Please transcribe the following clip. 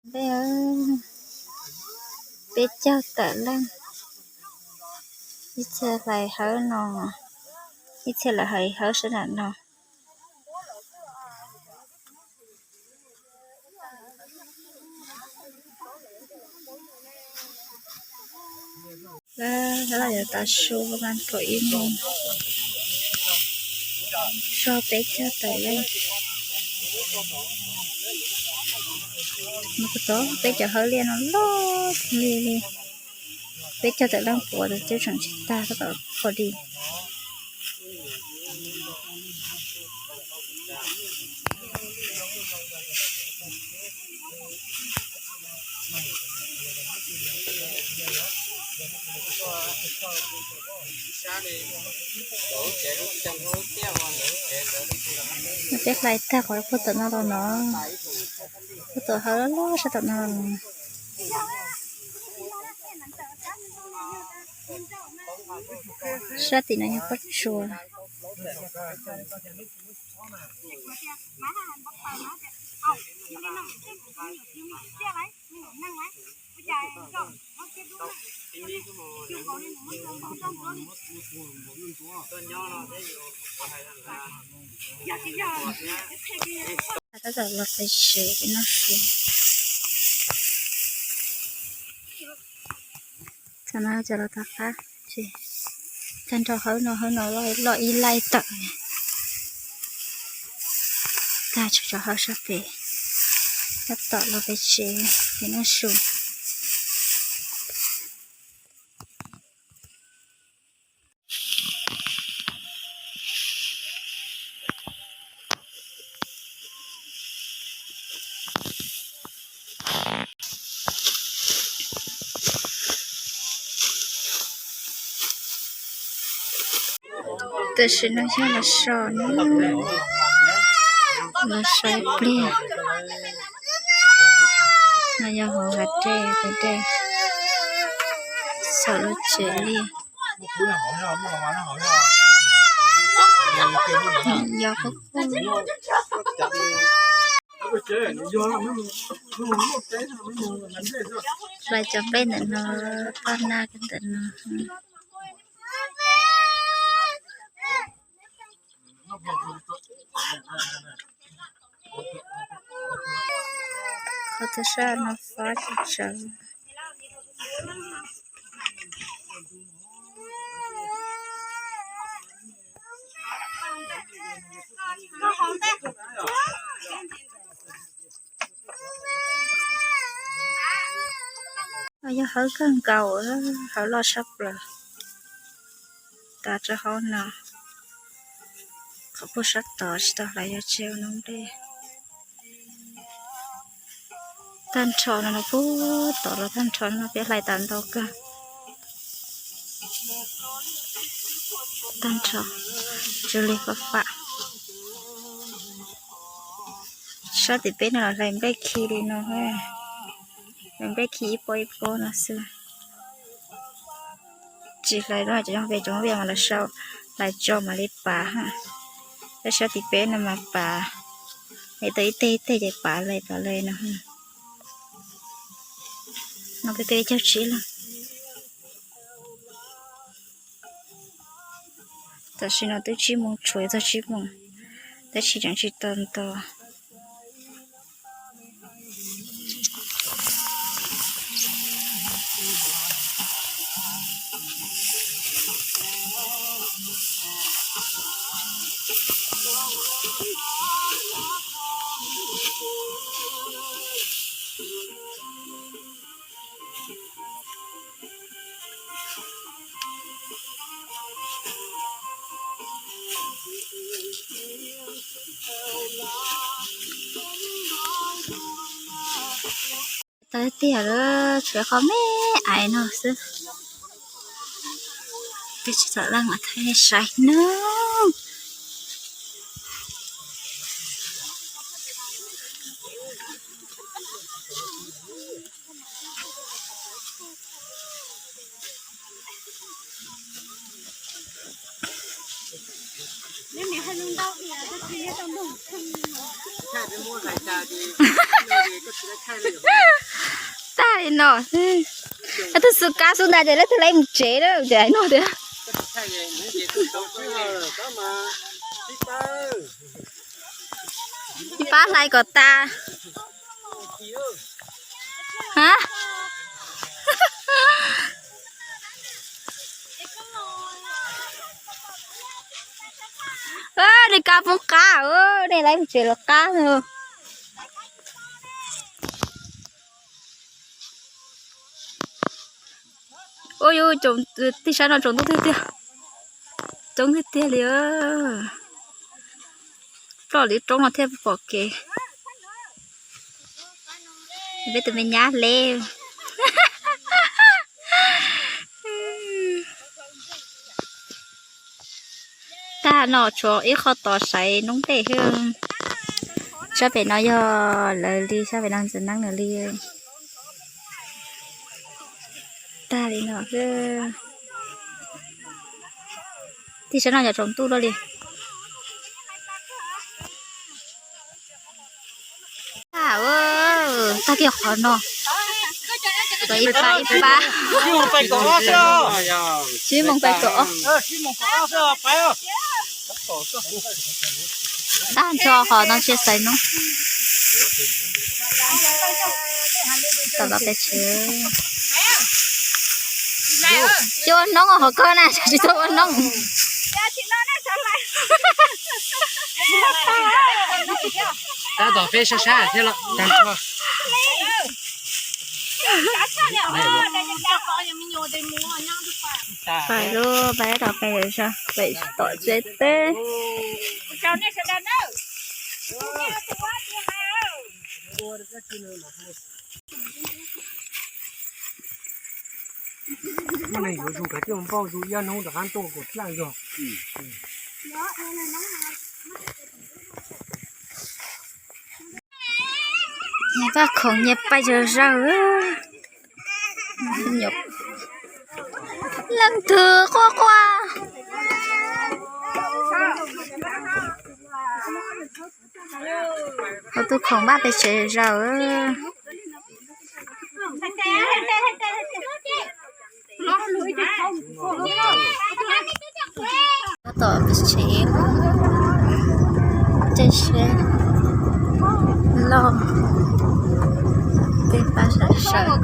Peb, peb caug tawm leej, ib txhia hlais hawb no, ib txhia lawv hais hawb sab nram no. Lawv los yuav tav su mas kaum ib moos, so peb caug tawm leej. Mus tod peb cov hawb liaj no loj li li, peb caug tawm leej puav tus twb tseem tsis tag tab tom pom di. Peb hlais tag qhov puag tom no los no, puag tom hawb loj sab tom no los no. Sab tim no yog pob tsuas. Tab tom los pem tsev peb noj su. Thaum no cov los tag qab, tag nrho hawb no, hawb no loj ib laij tawm. Tag tshuav cov hawb sab pem, tab tom los pem tsev peb noj su. Tam sim no yog los so na, los so ib pliag. No yog hauv hav dej, hav dej, xaum lub tsev liaj. Yos qub qub. Hlais cov nplej ntawm no, toj nag ntawm no. Qhov txhua sab no fab tsawv. Yog hawb kawg nkaus, hawb loj sab plaws. Tav rau hauv no, qhov puag sab tod tsis tau hlais, yuav tseg ua noob dej. Tag nrho no, no puag tod los tag nrho no peb hlais tas ntau kawg. Tag nrho, tsw li fab fab. Sab tim peb no los hlais nplej khi li no, hlais nplej khi ib pob ib pob no xwb. Tsis hlais los cov nyob pem cov viaj mas lawv sau hlais tso mam li pav. Tab sis sab tim peb no mas pav, es tau ib teg ib teg ces pav lawm pav lawm no. No peb peb caug tsib leej. Tam sim no twb tsib moos tshuav txog tsib moos, tab sis tseem tsis tau nto. Tau tiag lawm, tshuav qhov me ais no xwb. Peb tsis tau leej mas thaij nej saib nawb. Tag li no. Leej twg xu kab xub ntais ces leej twg laib mus tsev na, ces hais no tias. Tsis pab hlais kom tas. Ha? Nws kab poob qab, nej laib mus tsev los qab. Ua yus, tij sab no tsaus ntuj tiag tiag, coob tiag tiag li. Ploj lwm roob no thiaj pom kev. Peb tus me nyab hle. Tag no tshuav ib qho tod saiv noob dej xwb. Sab pem no yog lawv li, sab pem no ntxawm neeb lawv li. Tag li no xwb. Tij sab no yog tsaus ntuj luaj li. Tag kiag qhov no, ib pab ib pab. Sib moos pais kaum ob. Tag nrho qhov no tsis xaiv noob. Tom no peb tsev. Tsis ua noob hauv koj na, tsis tau ua noob. Tab tom peb sab sab thiab los tag nrho. Pais lub pais tom pem, pem tom tsev teb. Yuav zus kav tiaj npauj zus iab noob rov qab tuaj kom txaj zog. Nyias paj khoom nyias pais zom zaws. Leej twg quaj quaj. Ua tus khoom npaj pes tsev zaws. Tab tom pes tsev caij tsheb loj, peb pab sawv sawv.